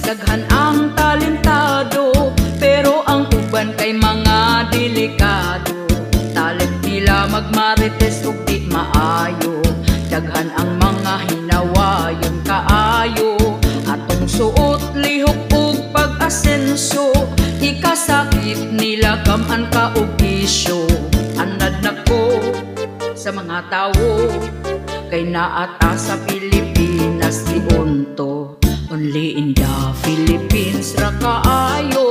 Daghan ang talentado, pero ang uban kay mga delikado. Talent nila magmarites ug di maayo. Daghan ang mga hinawayon kaayo. Atong suot lihok ug pag-asenso. Ikasakit nila gaman ka og isyo. Anad nako sa mga tawo, kay naata sa Pilipinas giunto. Only in the Philippines ra kaayo.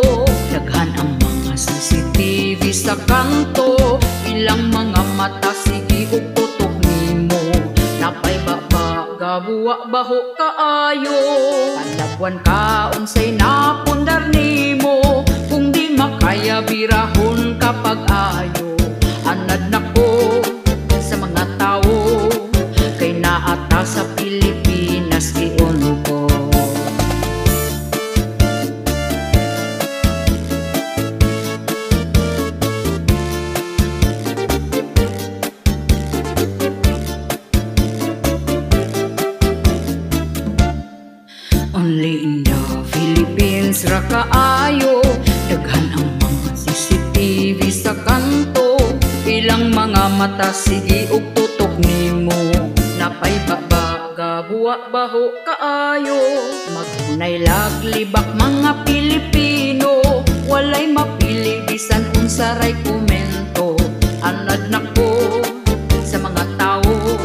Daghan ang mga CCTV sa kanto. Ilang mga mata sige og tutok nimo. Napay baba gabuwa baho kaayo. Palabuan ka unsay napundar nimo. Kung di makaya birahon kapag ayo. Anad nako sa mga tawo, kay naata sa Pilipinas giunto. Only in the Philippines ra kaayo. Daghan ang mga CCTV sa kanto. Ilang mga mata sige og tutok nimo. Napay baba gabuwa baho kaayo. Magunay laglibak mga Pilipino. Walay mapili bisan unsa ray komento. Anad nako sa mga tawo,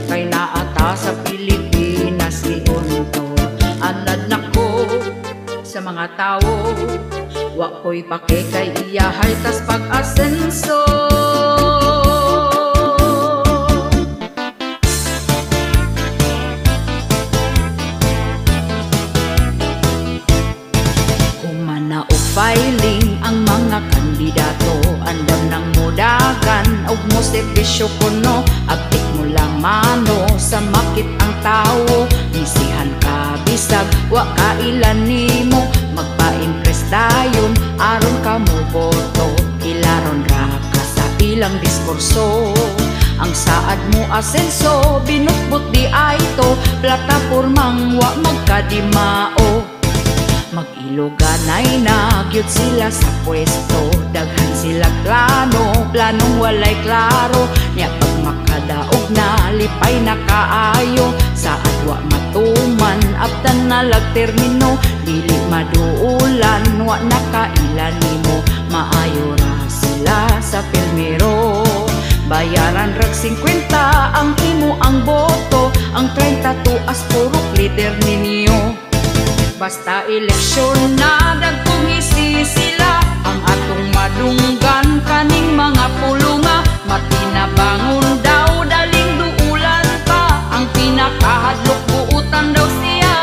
kay naata sa Pilipinas giunto. Anad nako sa mga tawo, wa ko'y pake kay iyahay tas pag-asenso. Humana og filing ang mga kandidato. Andam nang mudagan og mo serbisyo kuno. Abtik mo lang mano sa makit ang tawo. Misihan ka bisag wa kailan nimo. Magpa-impress dayon aron ka mo boto. Ilaron ra ka sa ilang diskurso. Ang saad mo asenso, binutbut di ay to. Platapormang wa magkadimao. Mag-iluganay na gyud sila sa pwesto. Daghan sila plano, planong walay klaro. Nya pag makadaog na, lipay na kaayo. Saad wa matuman, abtan na lag termino. Dili maduulan, wa na kaila nimo. Maayo ra sila sa pirmero. Bayaran rag 50 ang imo ang boto. Ang 30 tuas purok leader ninyo. Basta eleksyon na dagkong isi sila. Ang atong madunggan kaning mga pulunga. Matinabangon daw daling duulan pa. Ang pinakahadlok buutan daw siya.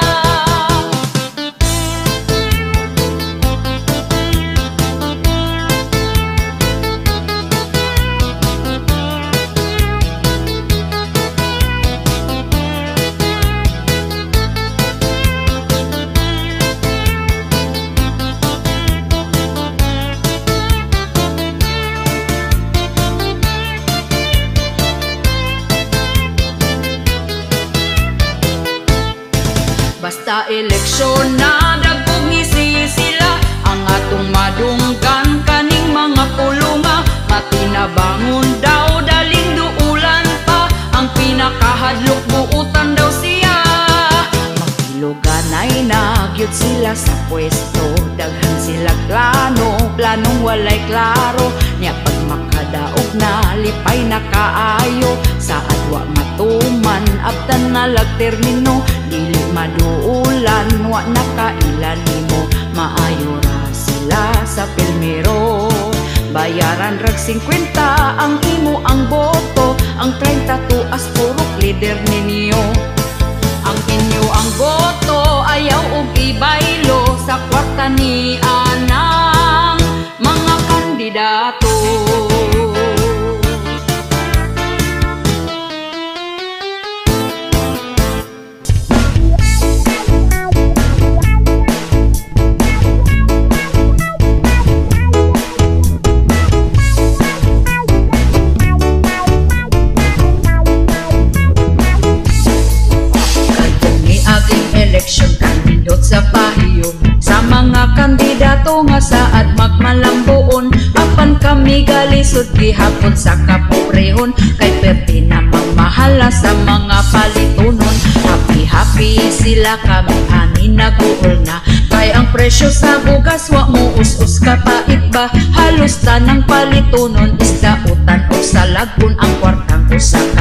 Basta eleksyon na dagkong ngisi sila. Ang atong madunggan kaning mga pulunga. Matinabangon daw daling duulan pa. Ang pinakahadlok buutan daw siya. Mag-iluganay na gyud sila sa pwesto. Daghan sila plano, planong walay klaro. Nya pag makadaog na, lipay na kaayo. Saad wa matuman, abtan na lag termino. Dili maduulan, wa na kaila nimo. Maayo ra sila sa pilmero. Bayaran rag 50 ang imo ang boto. Ang 30 tuas purok leader ninyo. Ang inyo ang boto ayaw og ibaylo. Sa kwarta ni anang mga kandidato. Eleksyon kanindot sa pahiyo. Mga kandidato nga saad magmalambuon, apan kami galisod gihapon sa kapobrehon, kay perti na mamahala sa mga palitunon. Happy happy sila, kami ani naguol na, kay ang presyo sa bugas wa mo us-us kapait ba. Halos tanang palitunon, isda, utan o salagpon, ang kwartang 1,000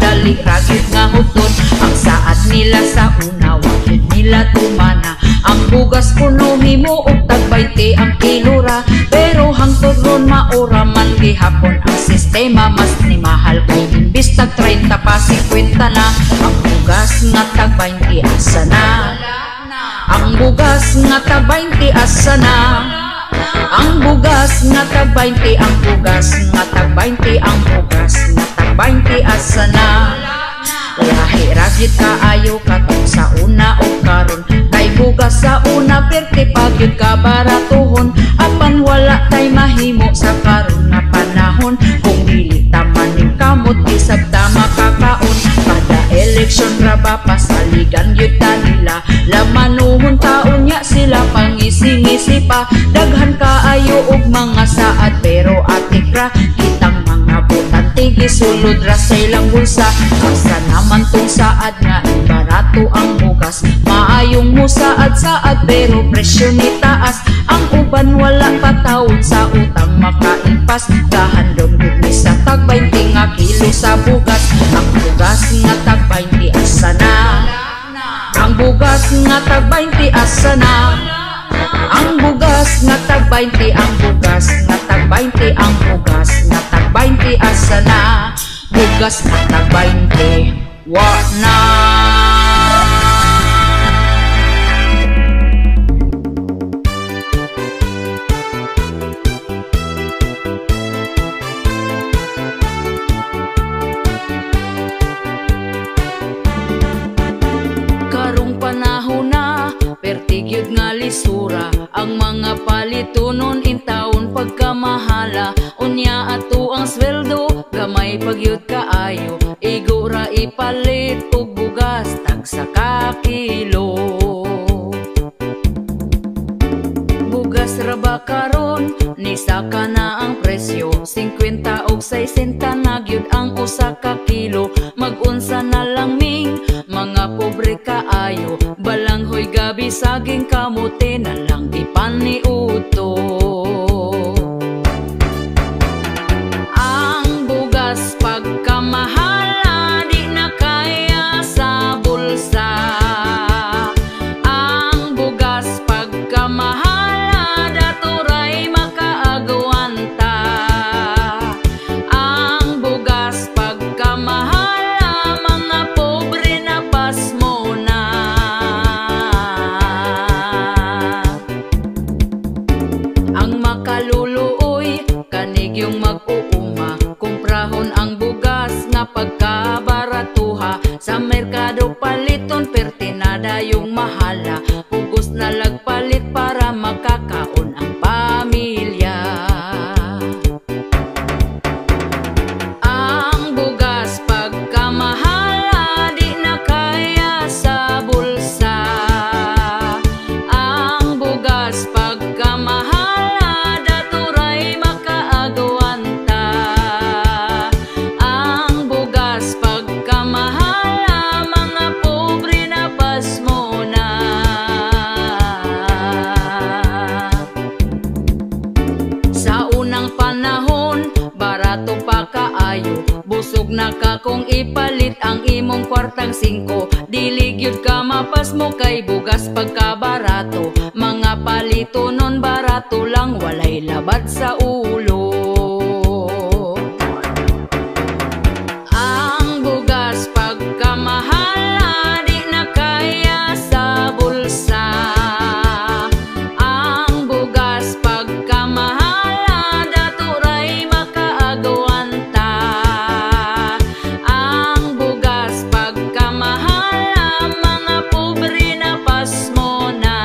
dali ra gyud nga huton. Ang saad nila sa una, wa gyud nila tumana. Ang bugas kuno himo og tag 20 ang kilo ra, pero hangtod ron maura man gihapon ang sistema. Mas ni mahal kay imbis tag 30 pa, 50 na. Ang bugas nga tag 20, asa na? Ang bugas nga tag 20, asa na? Ang bugas nga tag 20, ang bugas nga tag 20, ang bugas nga tag 20, asa na? Lahi ra gyud kaayo katong sa una og karon, kay bugas sa una perti pa gyud ka baratuhon, apan wala tay mahimo sa karon nga panahon. Kung dili ta maningkamot, bisag ta makakaon. Kada eleksyon ra ba pasaligan gyud ta nila? Lamanuhon taon nya sila pangisi-ngisi pa. Daghan kaayo og mga saad, pero atik ra kitang mga botante, gisulod ra sa ilang bulsa. Asa naman tong saad nga barato ang bugas? Maayong musaad-saad, pero presyo ni taas. Ang uban wala pa taon sa utang makaimpas. Gahandom gud mi sa tag 20 nga kilo sa bugas. Ang bugas nga tag 20, asa na? Ang bugas nga tag 20, asa na? Ang bugas nga tag 20, ang bugas nga tag 20, ang bugas nga tag 20, asa na? Bugas nga tag 20, wa na. Karong panahon na, perti gyud nga lisura ang mga palitunon intawon pagkamahala. Unya ato ang sweldo gamay pagyud kaayo, igo ra ipalit og bugas tagsa ka kilo. Bugas ra ba karon nisaka na ang presyo, 50 og 60 na gyud ang usa ka kilo. Mag-unsa na lang ming mga pobre kaayo, balanghoy gabi saging kamote na lang ipaniudto. Ang bugas pagkamahala di na kaya sa bulsa. Ang bugas pagkamahala daturay makaagwanta. Ang bugas pagkamahala mga pobre na pasmo na. Ang makaluluoy kanigyong mag-uuma, kumprahon ang bugas nga pagkabaratuha. Sa merkado paliton pertinada yung mahala, pugos na lagpalit para makakaon ang pamilya. Ang bugas pagkamahala di na kaya sa bulsa. Ang bugas pagkamahala daturay makaagwanta. Ang bugas pagkamahala mga pobre na pasmo na. Sa unang panahon, barato pa kaayo, busog na ka kung ipalit ang imong kwartang 5. Dili gyud ka mapasmo kay bugas pagkabarato. Mga palito nun barato lang, walay labad sa ulo. Ang bugas pagkamahala di na kaya sa bulsa. Ang bugas pagkamahala daturay makaagwanta. Ang bugas pagkamahala mga pobre na pasmo na.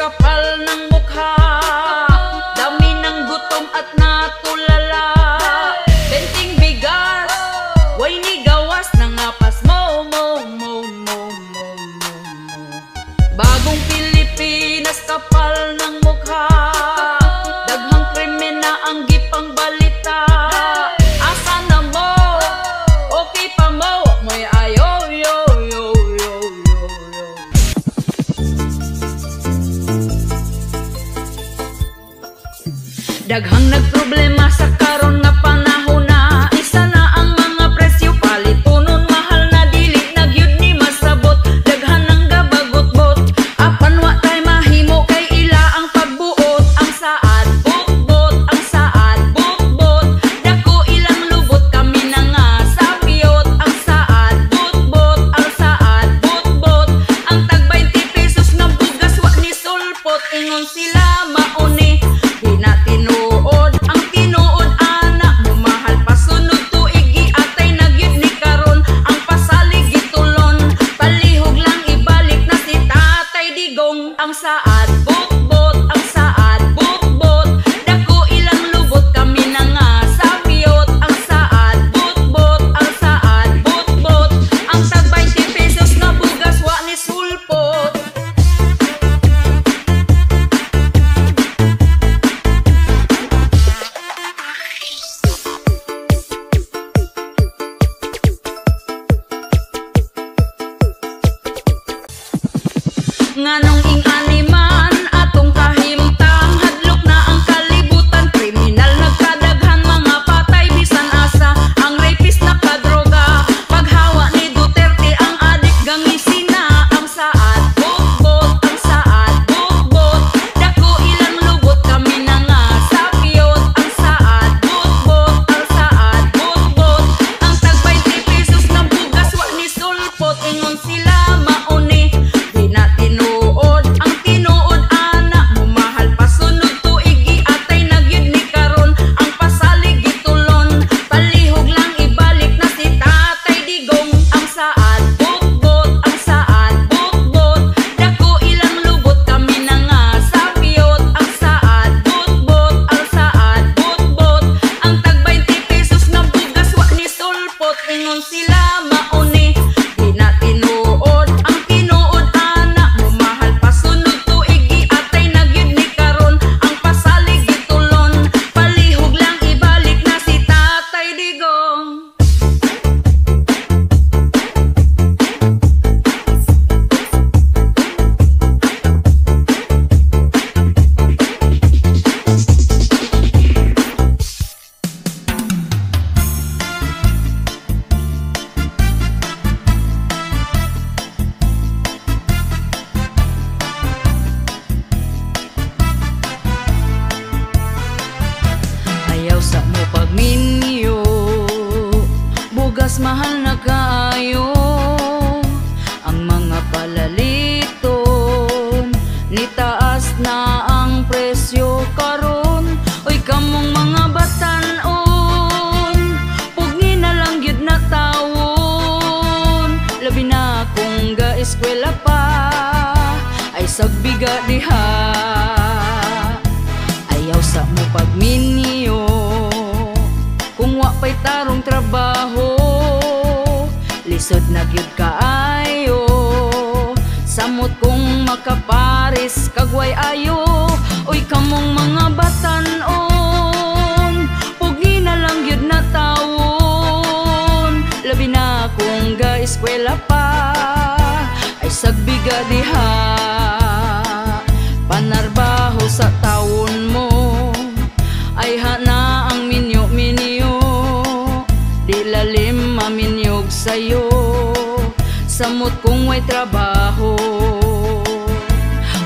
Kapal ng mukha, dami ng gutom at natulala. Benting bigas, way ni gawas, nangapas mo, mo, mo, mo, mo, mo, mo. Bagong Pilipinas, kapal ng mukha, daghang krimen na ang gipang balita. Asa na mo? Okay pa mo? Mo'y ayo, yo, yo, yo, yo, yo. Daghang nagproblema sa karon nga panahon na. Isa na ang mga presyo, palitunon mahal na, dili na gyud ni masabot. Daghan ang gabagot-bot, apan wa tay mahimo kay ila ang pagbuot. Ang saad bot-bot, ang saad bot-bot, dako ilang lubot, kami na nga sapiyot. Ang saad bot-bot, ang saad bot-bot, ang tag 20 pesos nga bugas wa ni sulpot. Ingon sila mauni, di na tinuod ang tinuod ana, mumahal pa sunod tuig, giatay na gyud ni karon. Ang pasalig gitulon, palihog lang ibalik na si Tatay Digong. Ang saad bot-bot, ang saad bot-bot, dako ilang lubot, kami na nga sapiyot. Ang saad bot-bot, ang saad bot-bot, ang tag 20 pesos nga bugas wa ni sulpot. Nganong ing-ani man atong kahimtang, hadlok na ang kalibutan, kriminal nagkadaghan, mga patay bisan asa, ang rapist nakadroga, paghawa ni Duterte ang adik gangisina. Ang saad bot-bot, ang saad bot-bot, dako ilang lubot, kami na nga sapiyot. Ang saad bot-bot, ang saad bot-bot, ang tag 20 pesos ng bugas wa ni sulpot. Ingon sila mauni, di na tinuod ang tinuod ana, mumahal pa sunod tuig, giatay na gyud ni karon. Ang pasalig gitulon, palihog lang ibalik na si Tatay Digong. Ang saad bot-bot, ang saad bot-bot, dako ilang lubot, kami na nga sapiyot. Ang saad bot-bot, ang saad bot-bot, ang tag 20 pesos nga bugas wa ni sulpot. Ingon sila mauni, di na tinuod ang tinuod ana, mumahal pa sunod tuig, giatay na gyud ni karon. Ang pasalig gitulon, palihog lang ibalik na si Tatay Digong. Ayaw sa mo pagminyo, bugas mahal na kaayo. Ang mga palaliton, nitaas na ang presyo karon. Oy kamong mga batan-on, pugni na lang gyud na tawon. Labi na kung ga-eskwela pa, ay sagbiga diha. Ayaw sa mo pagminyo, kung wa pa'y tarong trabaho, lisod na gyud kaayo. Samot kung makapares kagway ayo. Uy kamong mga batan-on, pugni na lang gyud na tawon. Labi na kung ga-eskwela pa, ay sagbiga diha. Panarbaho sa tawon mo, ay hana ang minyo-minyo. Di lalim maminyog sayo, samot kung way trabaho.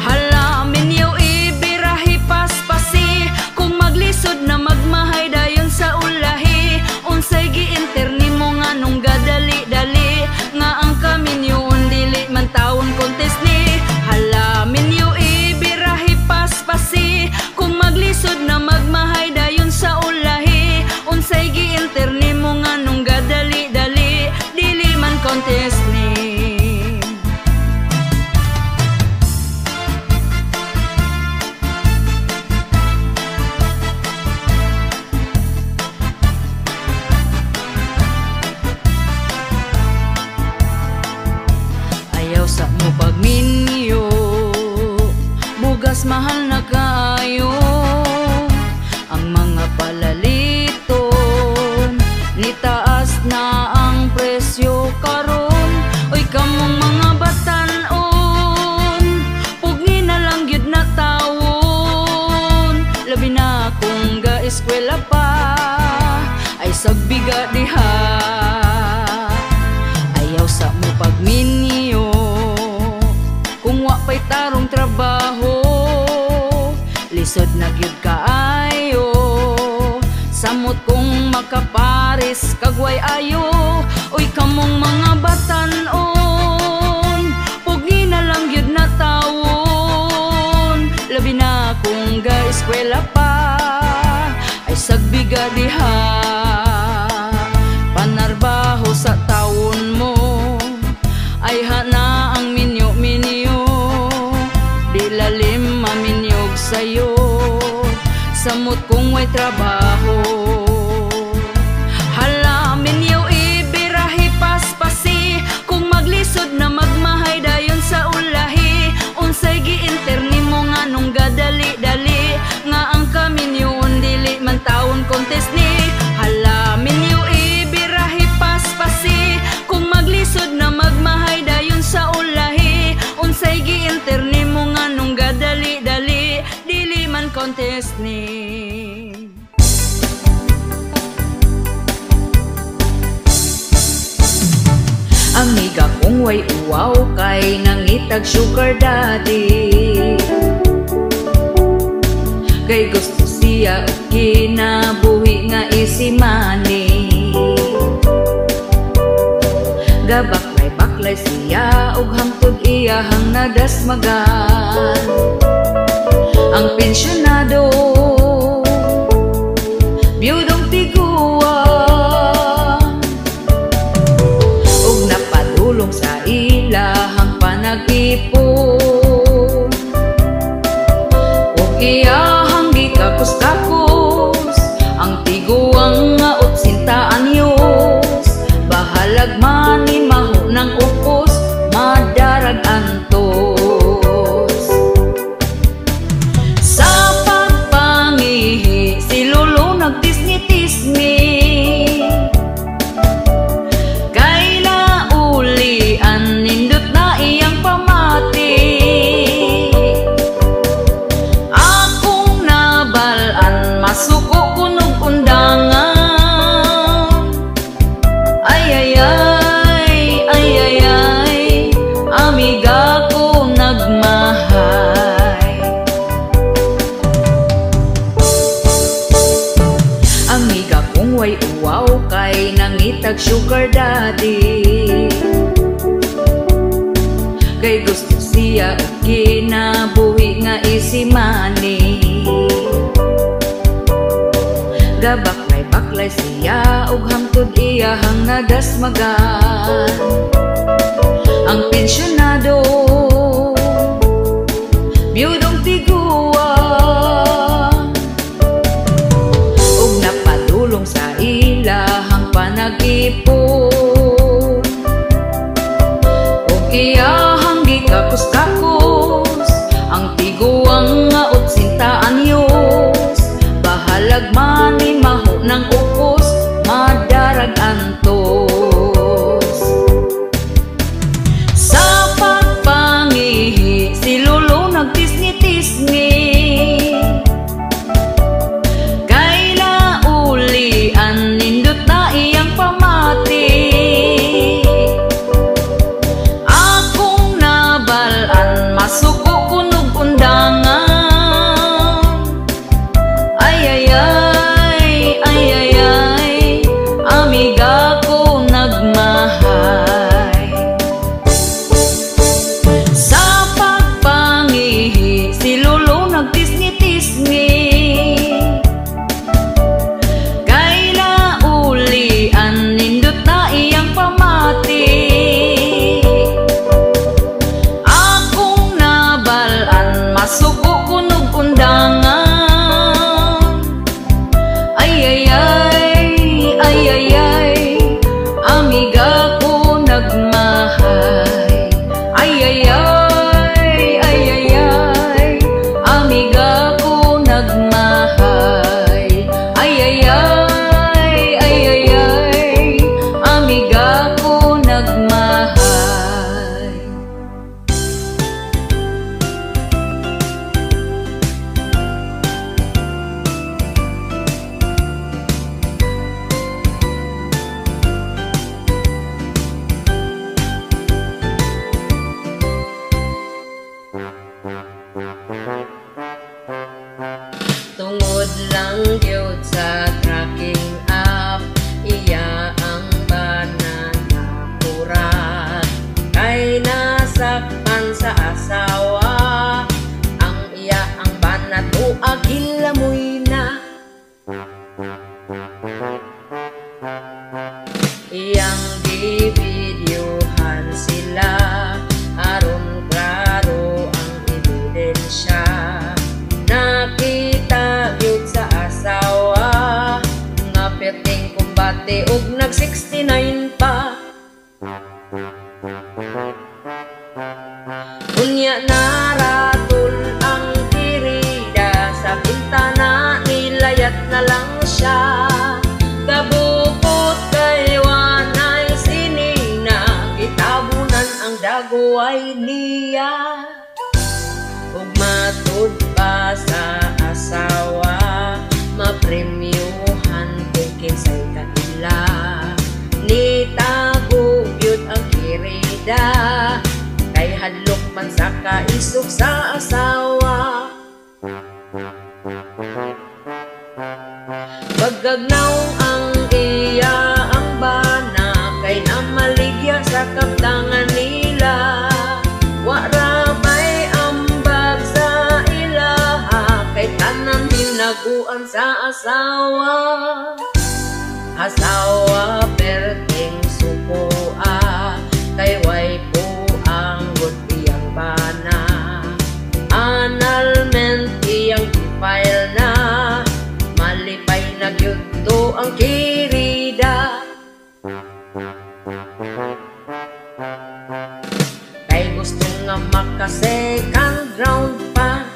Hala minyo ibirahi paspasi, kung maglisod na magmahay dayon sa ulahi. Unsay gi-enter nimo nganong gadali-dali, nga ang kaminyoon dili man tawon contest ni. Hala minyo ibirahi paspasi, kung maglisod na magmahay dayon sa ulahi. Unsay gi-enter nimo nganong gadali-dali, dili man contest ni. Bugas mahal na kaayo. Ang mga palaliton, nitaas na ang presyo karon. Oy, kamong mga batanon, pugni na lang gyud na tawon. Labi na kung ga-eskwela pa, ay sagbiga diha. Ayaw sa mo pagminyo kung wa pa'y tarong trabaho. Lisod na gyud kaayo, samot kung makapares kag way ayo. Uy, kamong mga batanon, pugni na lang gyud na tawon. Labi na kung ga-eskwela pa, ay sagbiga diha. Panarbaho sa tawon mo, ay hana ang minyo-minyo. Di lalim maminyog sayo, samot kung way trabaho. Hala, minyo ibirahi paspasi. Kung maglisod na magmahay dayon sa ulahi. Unsay gi-enter nimo nga nung gadali-dali, nga ang kaminyoon dili man tawon contest ni? Hala, minyo ibirahi paspasi. Kung maglisod na magmahay dayon sa ulahi. Unsay gi-enter nimo nga nung gadali-dali, dili man contest ni? Amiga kung way uwaw kay nangitag sugar daddy. Kay gusto siya og kinabuhi nga easy money. Gabaklay-baklay siya og hangtod iyahang nadasmagan. Ang pensyonado, biyudong tiguang, ug napadulong sa ilahang panag-ipon. Ug iyahang gikakos-kakos ang tiguang nga 80 anyos. Bahalag manimaho ng upos, madarag antos. Sa pagpangihi, si Lolo nagtisngi-tisngi. Kay naulian, nindot na iyang pamati. Akong nabal-an, masuko kunog undangan. Ay, ay, ay, ay, ay, ay, amiga ko nagmahay. Amiga kung way uwaw kay nangitag sugar daddy. Kay gusto siya og kinabuhi nga easy money. Gabaklay-baklay siya og hangtod iyahang nadasmagan. Ang pensyonado, biyudong tiguang, ug napadulong sa ilahang panag-ipon. Ug iyahang gikakos-kakos ang tiguang nga 80 anyos. Bahalag manimaho ng upos, madarag antos. Sa pagpangihi, si Lolo nagtisngi-tisngi. Kay naulian, nindot na iyang pamati. Akong nabal-an, masuko kunog undangan. Ay, ay, ay, ay, ay, ay, amiga ko nagmahay. Sa pagpangihi, si Lolo nagtisngi-tisngi. Kay naulian, nindot na iyang pamati. Akong nabal-an, masuko kunog undangan. Sa tracking app, iya ang bana nakurat. Kay nasakpan sa asawa, ang iya ang bana tuag hilamoy na. Iyang gibidyohan sila aron klaro ang ebidensya. Nakita gyud sa asawa nga perting kumbate og nag 69 pa. Unya naratol ang kirida sa bintana, nilayat na lang siya. Kabukot kay wanay sinina, gitabunan ang daguay niya. Ug matud pa sa asawa, mapremyuhan kung kinsay kaila. Nitago gyud ang kirida, kay hadlok man sa kaisog sa asawa. Bagagnaw ang iya ang bana, kay namaligya sa kaptangan nila. Wa ra bay ambag sa ilaha, kay tanan hinaguan sa asawa. Asawa perting sukoa, kay way puang gud iyang bana. Annulment iyang i-file na, malipay na gyud to ang kirida. Kay gusto nga maka second round pa.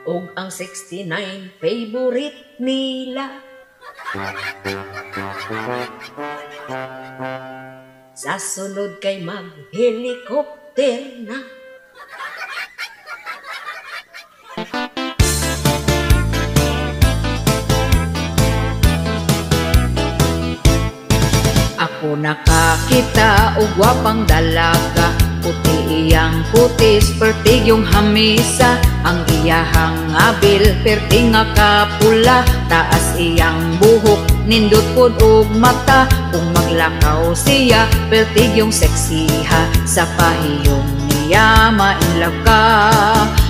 Og ang 69 favorite nila. Sa sunod kay mag-helicopter na. Ako nakakita og gwapang dalaga, puti iyang kutis, pertig yung hamisa. Ang iyahang abil, perti nga kapula, taas iyang buhok, nindot pod og mata. Kung maglakaw siya, pertig yung seksiha, sa pahiyong niya ma-inlove ka.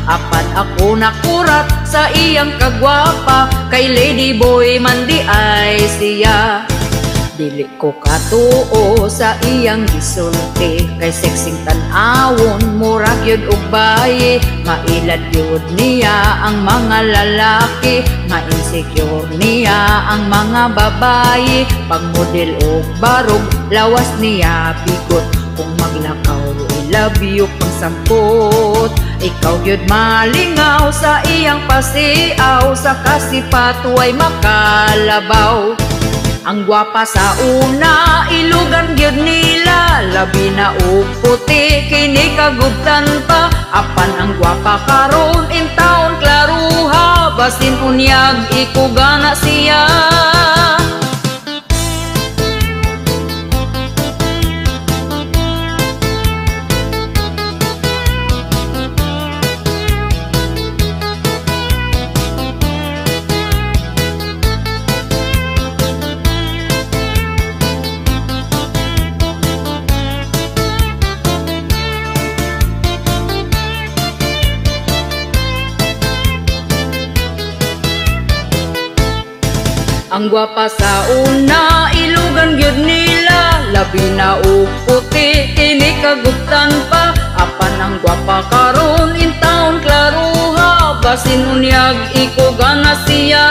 Apan ako nakurat sa iyang kagwapa, kay lady boy man di ay siya. Dili ko katuo sa iyang gisulti, kay sexing tan-awon, murag yun og baye. Mailad yun niya ang mga lalaki, ma-insecure niya ang mga babaye. Pag model og barog, lawas niya bigot. Kung maglakaw, I love you pang sampot. Ikaw gyud malingaw sa iyang pasiaw, sa kasipat way makalabaw. Ang gwapa sa una, ilugan gyud nila, labi na og puti, kini kagubtan pa. Apan ang gwapa karon in town klaruha, basin unyag ikugana siya. Ang gwapa sa una, ilugan gyud nila, labi na og puti, kini kagubtan pa. Apan ang gwapa karon in town klaruha, basin unyag ikugana siya.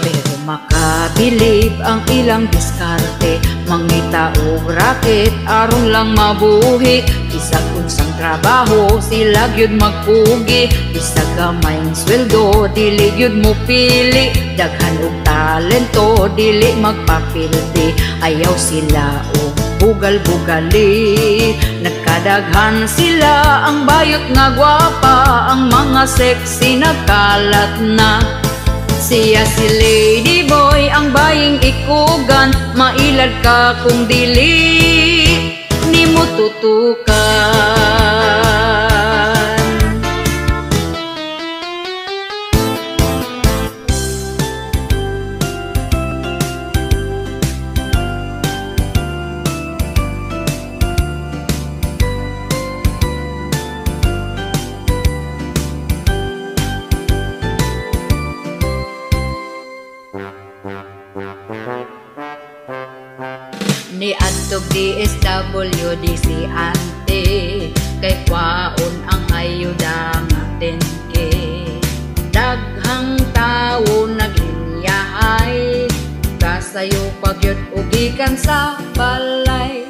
Pero makabilib ang ilang diskarte, mangita og raket aron lang mabuhi. Bisag unsang trabaho sila gyud magpugi, bisag gamayng sweldo dili gyud mo pili. Daghan og talento dili magpapildi, ayaw sila og bugal-bugali. Nagkadaghan sila ang bayot nga gwapa, ang mga sexy nagkalat na. Siya si Lady Boy ang baying ikugan, mailad ka kung dili nimo tutukan. Ngadtog DSWD si ante, kay kwaon ang ayuda nga 10K. Daghang tawo naglinyahay, kasayo pagyud og gikan sa balay.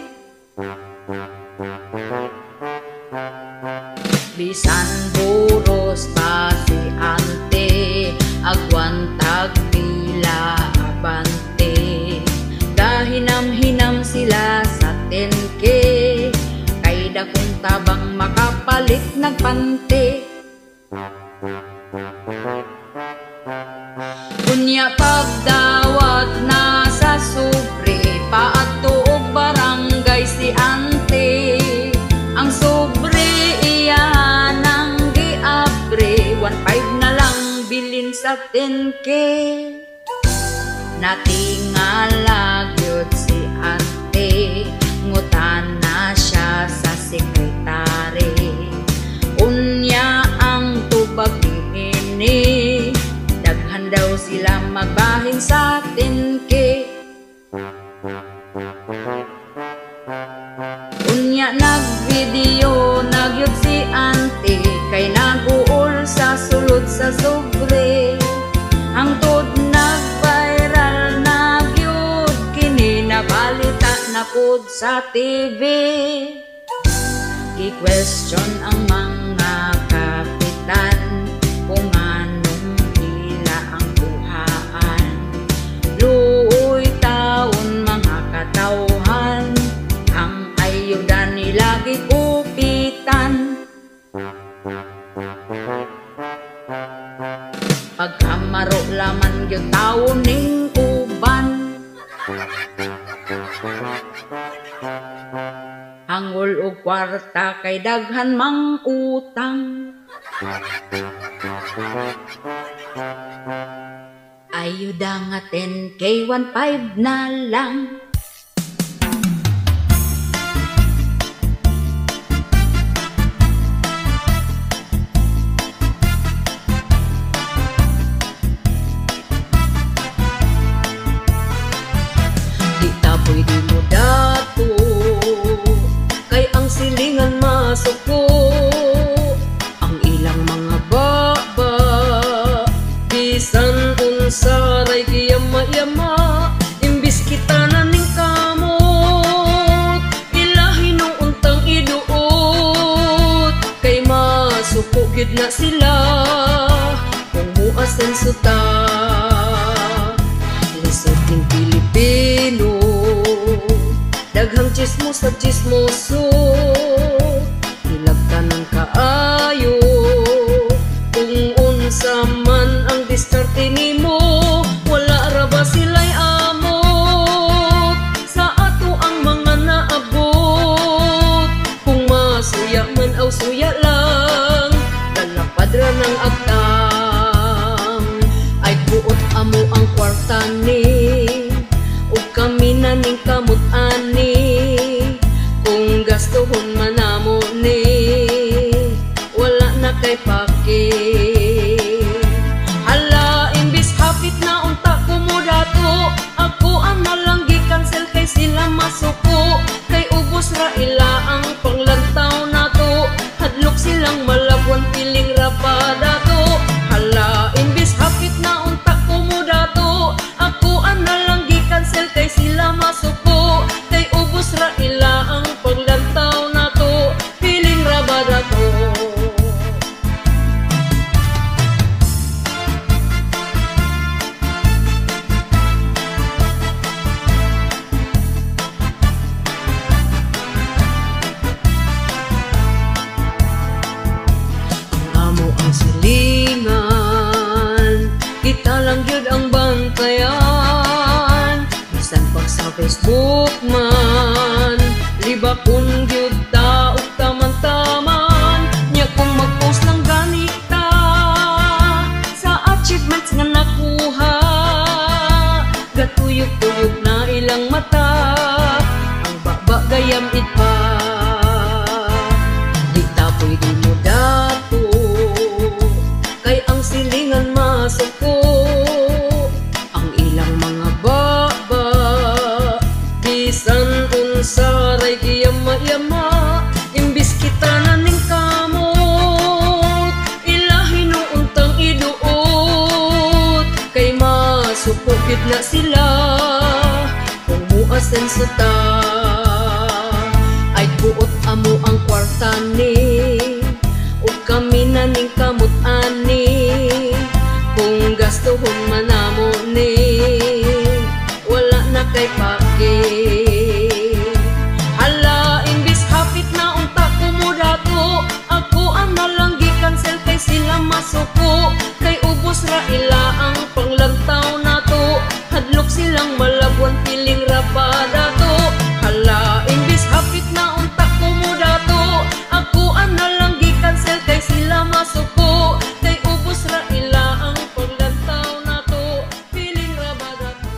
Bisan buros pa si ante, agwantag pila abante. Gahinam-hinam sila sa 10K, kay dakong tabang makapalit nagpante. Unya pagdawat na sa sobre, paadto og barangay si ante. Ang sobre iya nang giabre, 1.5 na lang bilin sa 10K. Natingala gyud si ante, ngutana siya sa sekretary. Unya ang tubag niini, daghan daw sila magbahin sa 10K. Unya nagvideo na gyud si ante, kay naguol sa sulod sa sobre. Hangtod nag-viral na gyud kini, nabalita na pud sa TV. Gi-question ang mga kapitan kung anong ila ang kuhaan. Luoy taon mga katawhan, ang ayuda nila gikupitan. Pagkamaro laman gyud tawo ning uban. Hangol og kwarta kay daghan mang utang. Ayuda nga 10K, 1.5 na lang. Di ta pwede mo dato, kay ang silingan masuko. Ang ilang mga baba, bisan unsa ray giyama-yama. Imbis kita na ning kamot, ilahin untang iduot. Kay masuko gyud na sila kung muasenso ta. Lisod ning Pilipino, daghang chismos at chismoso. Hilabtan ng kaayo kung unsa man ang diskarte nimo. Wala ra ba sila'y amot sa ato ang mga naabot? Kung masuya man aw suya lang, lalapad ra ng agtang. Ay buot amo ang kwarta ni, ug kami na ning kamot ani. Kung gastuhon man namo ni, wala na kay paki. Hala, imbis hapit na unta kumudato, ako ang nalang gi-cancel kay sila masuko. Kay ubos ra ila ang panglantaw nato, hadlok silang malabwan piling ra pa dato. Hala, imbis hapit na unta kumudato, ako ang nalang gi-cancel kay sila masuko. Kay ubos ra ila ang panglantaw nato, piling ra ba dato. Amo ang silingan, kita lang gyud ang bantayan. Bisan pag sa Facebook man, libakon gyud ta og taman-taman. Nya kung mag-post lang gani ta sa achievements nga nakuha, gatuyok-tuyok na ilang mata, ang baba gayam it pa. Di ta pwede mo dato, kay ang silingan masuko. Ang ilang mga baba, bisan unsa Hapit na sila kung muasenso ta. Ay buot amo ang kwarta ni, ug kami na ning kamot ani. Kung gastuhon man namo ni, wala na kay pake. Hala, imbis hapit na unta kumudato, ako ang nalang gi-cancel kay sila masuko. Kay ubos ra ila ang panglantaw nato, hadlok silang malabwan, piling ra ba dato. Hala, imbis hapit na unta kumudato, ako ang nalang gi-cancel kay sila masuko. Kay ubos ra ila ang panglantaw nato, piling ra ba dato.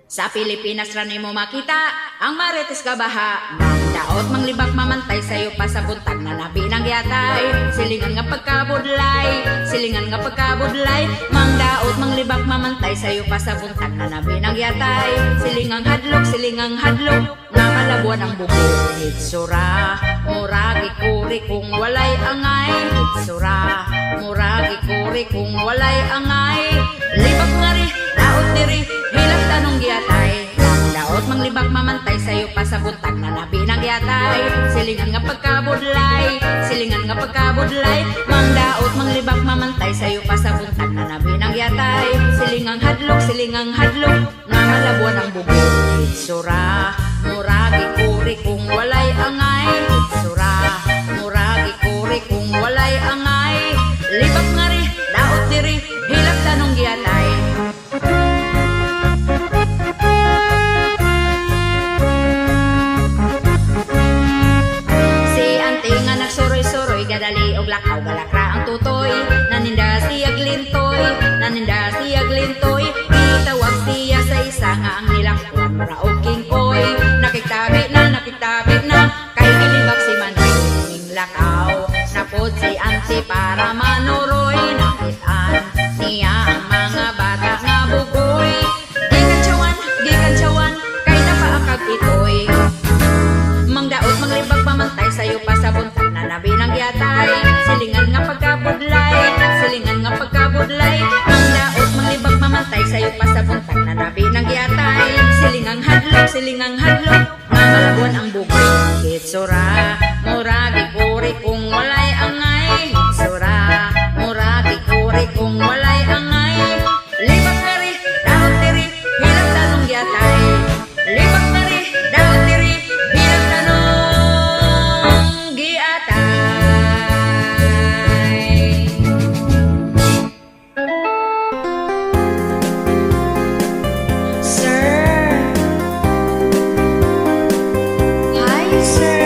Sa Pilipinas ra nimo makita ang marites kabaha. Daot manglibak mamantay sayo pa sa buntag na nabi ng yatay. Silingan nga pagkabudlay, silingan nga pagkabudlay. Mangdaot manglibak mamantay sayo pa sa buntag na nabi ng yatay. Silingang hadlok, silingang hadlok, nga malabuan ang bugo. Hitsura, murag ikuri kung walay angay. Hitsura, murag ikuri kung walay angay. Libak nga ri, daot diri, hilak tanong giyatay. Daot manglibak mamantay sayo pa sa buntag na nabi ng yatay. Silingan nga pagkabudlay, silingan nga pagkabudlay. Mangdaot manglibak mamantay sayo pa sa buntag na nabi ng yatay. Silingang hadlok, silingang hadlok, nga malabuan ang bugo. Hitsura, murag ikuri kung walay angay. Hitsura, murag ikuri kung walay angay. Libak nga ri, daot diri, hilak tanong giyatay. Suroy-suroy, gadali og lakaw, galakra ang tutoy. Naninda siya glintoy, naninda siya glintoy. Gitawag siya sa isa nga ang nilakwan, mura og kingkoy. Nakitabi na, kay gilibak si Manoy. Ning lakaw, napod si auntie para manuroy. Nakitaan niya ang mga bata nga bugoy. Gikan tiyawan, kay napaakag itoy. Mangdaot manglibak pamantay sayo pa sa buntag na nabi ng yatay. Silingan nga pagkabudlay, silingan nga pagkabudlay. Mangdaot manglibak mamantay sayo pa sa buntag na nabi ng yatay. Silingang hadlok, nga malabuan ang bugoy. Hitsura, murag ikuri kung walay angay. Hitsura, murag ikuri kung walay angay. Libak na ri, daot diri, hilak tanong yatay. Libak na ri, daot diri, hilak tanong giatay. Sir. Hi, sir.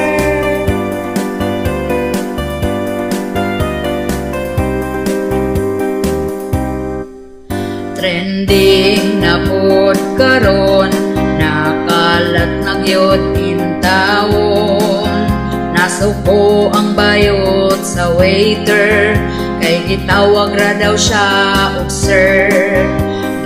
Trending na pod karon, nakalat na gyud intawon. Nasuko ang bayot sa waiter, kay gitawag ra daw siya og sir.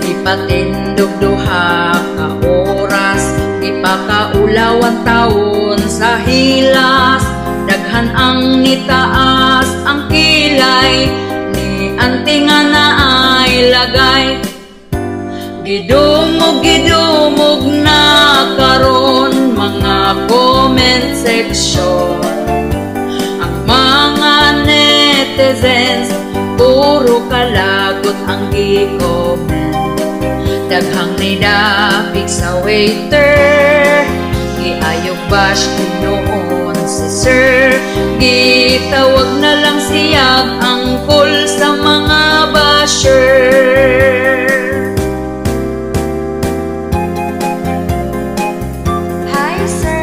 Gipatindog duha ka oras, gipakaulawan taon sa hilas. Daghan ang nitaas ang kilay, ni anti nga naay lagay. Gidumog, gidumog na karon mga comment section. Ang mga netizens, puro kalagot ang gi-comment. Daghang nidapik sa waiter, giayog bash noon si sir. Gitawag na lang siyag angkol sa mga basher. Hi, sir.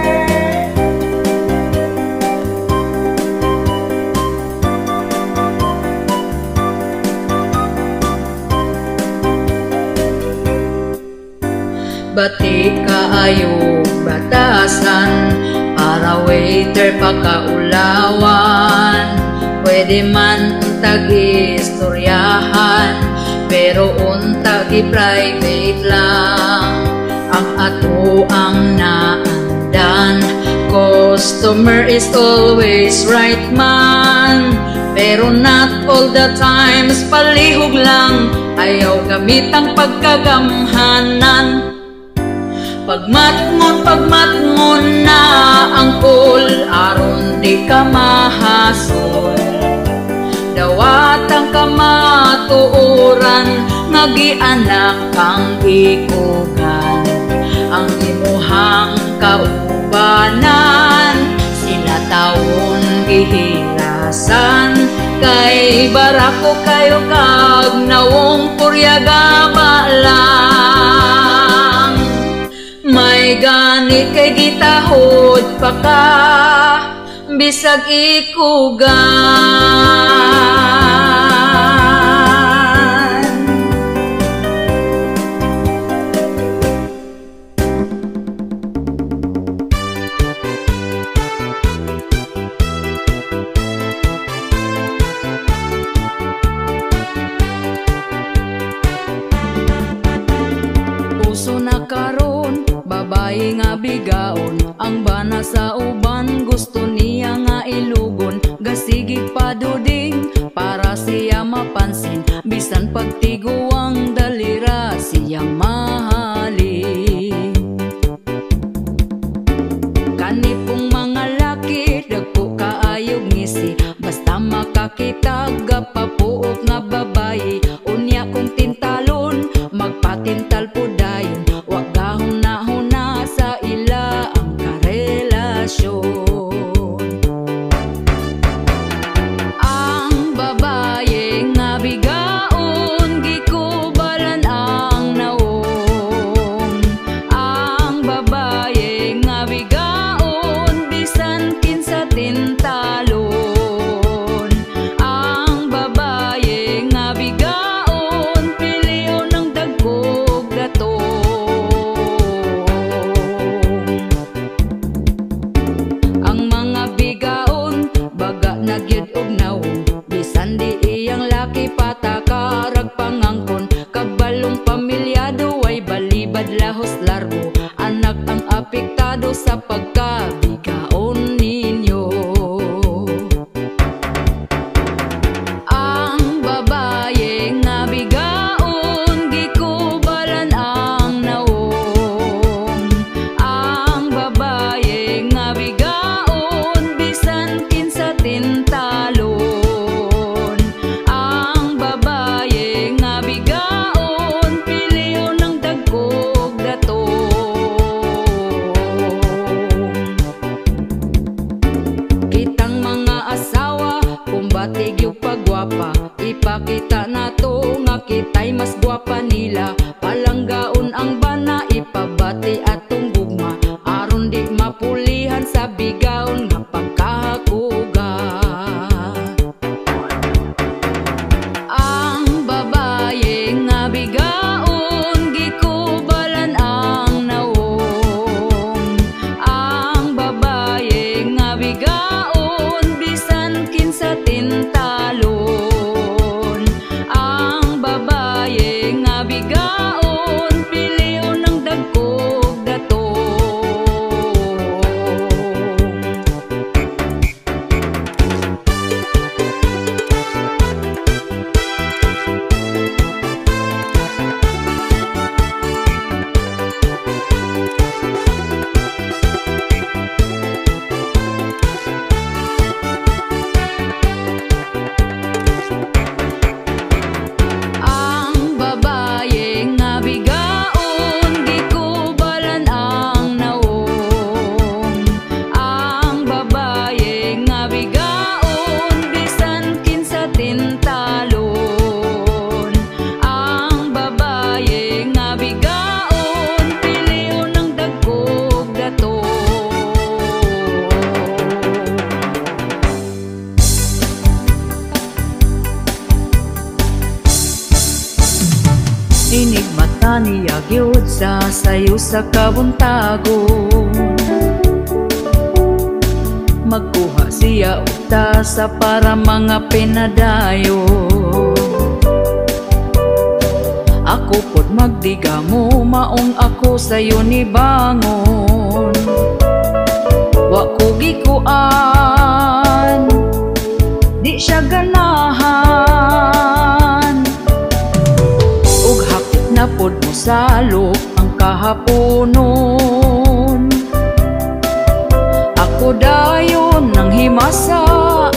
Bati kaayo batasan, para waiter pakaulawan. Pwede man untag istoryahan, pero untag i-private lang. Ang ato ang naandan, customer is always right man. Pero not all the times, palihog lang, ayaw gamitang pagkagamhanan. Pagmatngon, pagmatngon na ang call, aron di ka mahasol. Dawat ang kamatuoran, nga gianak kang ikugan. Ang imuhang kaubanan, sila taon gihilasan. Kay barako kayo kag nawong puryagama lang. May gani kay gitahod pa ka, bisag ikugan. Uso na karon babae nga bigaon, ang bana sa uban gusto niya nga ilugon. Gasigig paduding para siya mapansin, bisan pagtiguang dalira siyang mahalin. Kanipong mga laki dagko kaayog ngisi, basta makakita gapapuok nga babae. Unya kung tintalon magpatintal po dayon, wa gahuna-huna sa ila ang karelasyon. Ang babae nga bigaon, gikubalan ang nawong. Ang babae nga bigaon, bisan kinsa tintalon. Ang babae nga bigaon, pilion ang dagkog datong. Ang mga bigaon, baga na gyud og nawong, bisan di iyang laki patakarag pangangkon. Kabalong pamilyado ay balibad lahos largo, anak ang apektado sa pagkabigaon ninyo. Ang babae nga bigaon, gikubalan ang nawong. Ang babae nga bigaon, bisan kinsa tintalon. Ang babae nga bigaon, pilion ang dagkog datong. Kitang mga asawa, kumbati gyud pagwapa, ipakita nato nga kita'y mas gwapa nila. Palanggaon ang bana, ipabati atong gugma, aron di mapulihan sa bigaon nga pagkahakuga. Ang babae nga bigaon, gikubalan ang nawong. Ang babae nga bigaon, bisan kinsa tintalon. Ang babae nga bigaon, pilion ang dagkog datong. Ang babae nga bigaon, gikubalan ang nawong. Ang babae nga bigaon, bisan kinsa tintalon. Ang babae nga bigaon, pilion ang dagkog datong. Inigmata niya gyud sa sayo sa kabuntagon. Magkuha siya og tasa para mga pinadayon. Ako pod magdigamo, maong ako sayo ni bangon. Wa ko gikuan, Di siya ganahan. Ug hapit na pod mosalop ang kahaponon. Ako dayon nang himasa,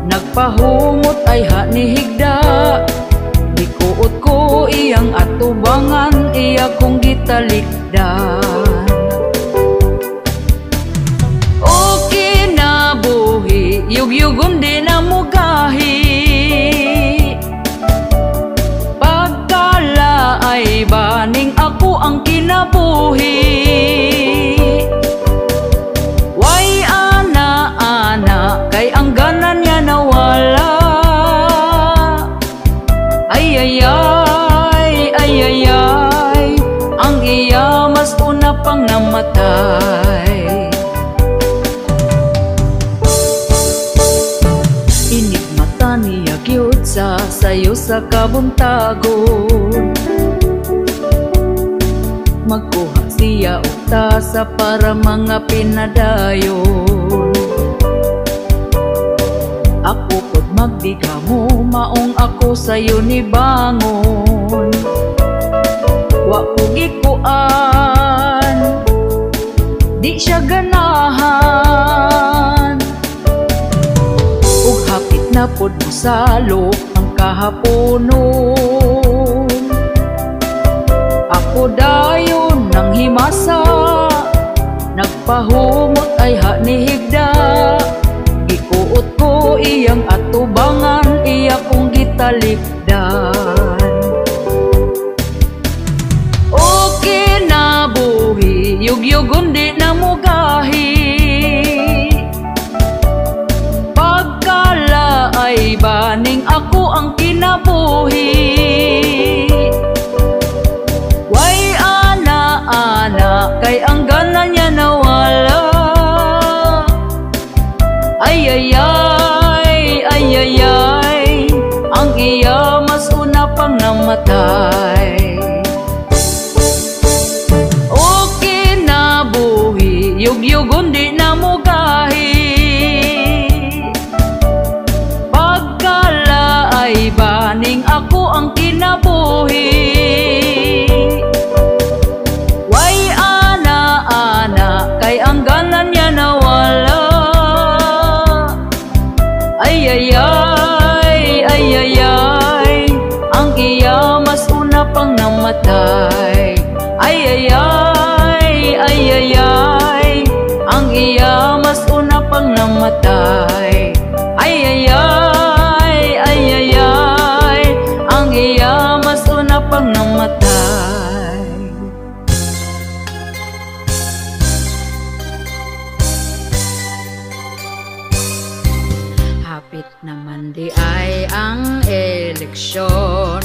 nagpahumot ay ha ni higda. Gikuot ko iyang atubangan, iya kong gitalikdan. O kinabuhi, yugyugon di na mugahi. Pagkala ay baning ako ang kinabuhi. Way ana-ana, kay ang gana niya nawala. Ay, ay, ay, ay, ay, ay, ang iya mas una pang namatay. Inigmata niya gyud sa sayo sa kabuntagon. Magkuha siya og tasa para mga pinadayon. Ako pod magdigamo, maong ako sayo ni bangon. Wa ko gikuan, di siya ganahan. Ug hapit na pod mosalop ang kahaponon. Ako dayon nang himasa, nagpahumot ay ha ni higda. Gikuot ko iyang atubangan, iya kong gitalikdan. O kinabuhi, yugyugon di na mugahi. Pagkala ay baning ako ang kinabuhi. Way ana-ana, kay ang gana niya nawala. Ay, ay, ay, ay, ay, ay, ang iya mas una pang namatay. O kinabuhi, yugyugon di na mugahi. Pagkala ay baning ako ang kinabuhi. Way ana-ana, kay ang gana niya nawala. Ay, ay, ay, ay, ay, ay, ang iya mas una pang namatay. Ay, ay, ay, ay, ay, ay, ang iya mas una pang namatay. Ay, ay, ay, ay, ay, ay, ang iya mas una pang namatay. Hapit naman di ay ang eleksyon,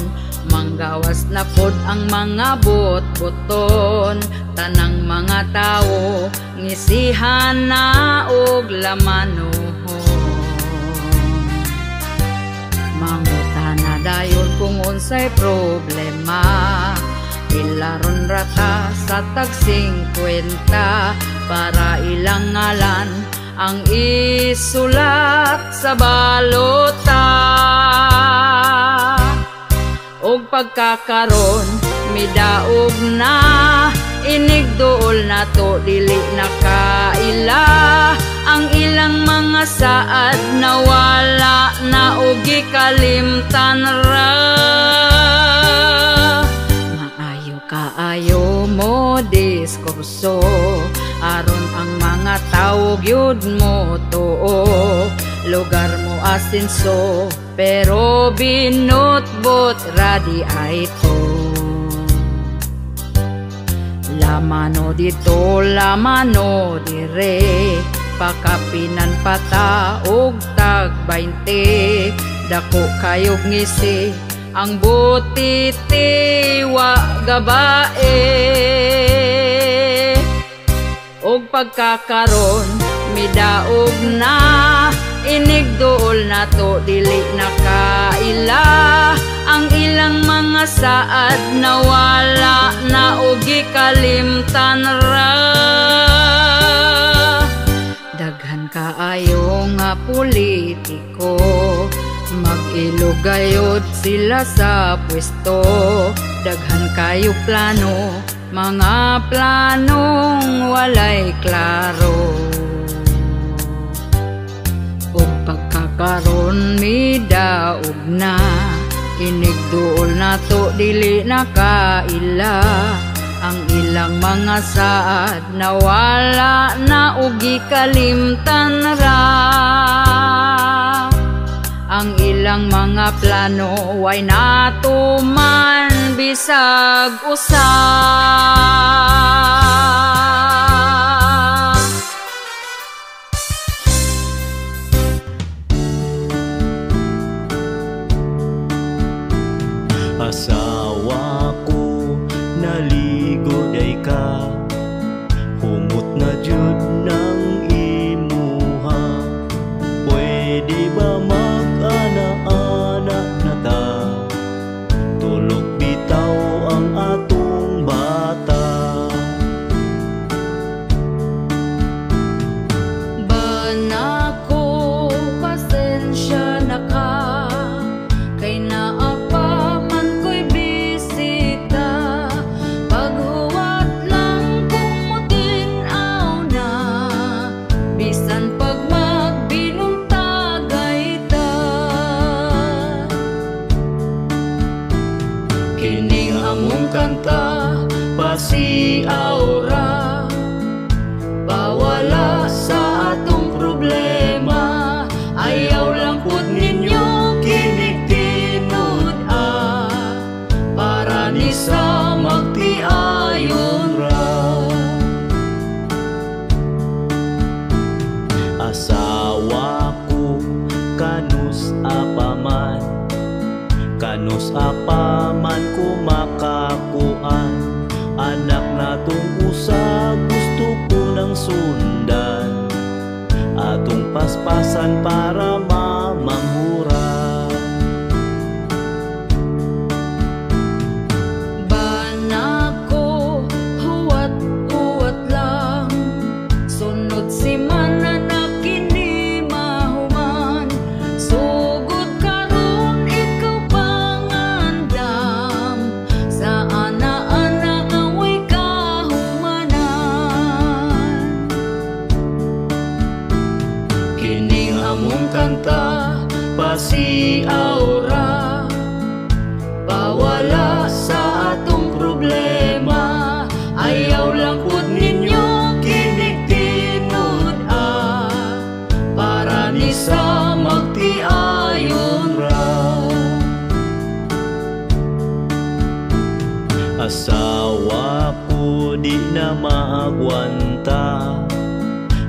manggawas na pod ang mga bot-boton. Tanang mga tawo ngisihan na og lamanuhon. Mangutana dayon kung unsay problema, ilaron rata sa tag 50 para ilang ngalan ang isulat sa balota. Og pagkakaron midaog na, inigduol na to dili na kaila. Ang ilang mga saad nawala na og gikalimtan ra. Maayo kaayo mo diskurso, aron ang mga tawo gyud mo tuo. Lugar mo asinso, pero binutbot radi ay to. Lamano dito, lamano dire, pakapinan pata og tag 20. Dako kayog ngisi, ang butiti wa gabae. Og pagkakaron midaog na, inigduol na to dili na kaila. Ang ilang mga saad nawala na og gikalimtan ra. Daghan Kaayo nga politiko, mag-ilog gayod sila sa pwesto. Daghan kayo plano, mga planong walay klaro. Ug pagkakaron midaog na, inigduol nato dili na kaila. Ang ilang mga saad nawala na og gikalimtan ra. Ang ilang mga plano way natuman bisag usa. Asawa ko, naligo day ka, humot na jud ng imuha. Pwede ba mag-ana-ana na ta? Tulok bitaw ang atong bata. Bana ko, pasensya na ka, kay naa pa man ko'y bisita. Paghuwat lang kung mutin-aw na, bisan pag magbinuntagay ta. Kining among kanta, pasiaw ra, pawala sa atong problema. Ayaw lang pud ninyo kinig tinud-a, para ni sa magtiayon ra. Asawa ko, kanus apa man, kanus apa man ko makakuan. Anak natong usa, gusto ko ng sundan, atong paspasan para mamanghuran. Bana ko, huwat-huwat lang, sunod si mana na kini mahuman. Sugod karon ikaw pangandam, sa ana-ana nga way kahumanan. Kining among kanta, pasiaw ra, pawala sa atong problema. Ayaw lang pud ninyo kinig tinud-a, para ni sa magtiayon ra. Asawa ko di na maagwanta,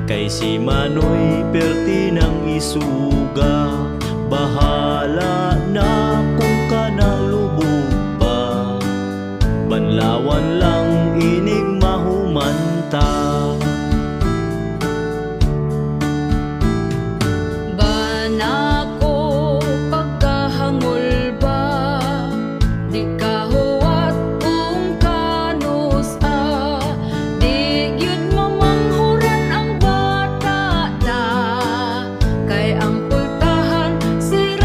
kay si Manoy perti ng isuga. Bahala na kung ka nalubog pa, banlawan lang inig mahumanta. Bana ko, pagkahangol ba, di ka huwat kung kanus-a. Di gyud mamanghuran ang bata ta, kay ang pultahan sira.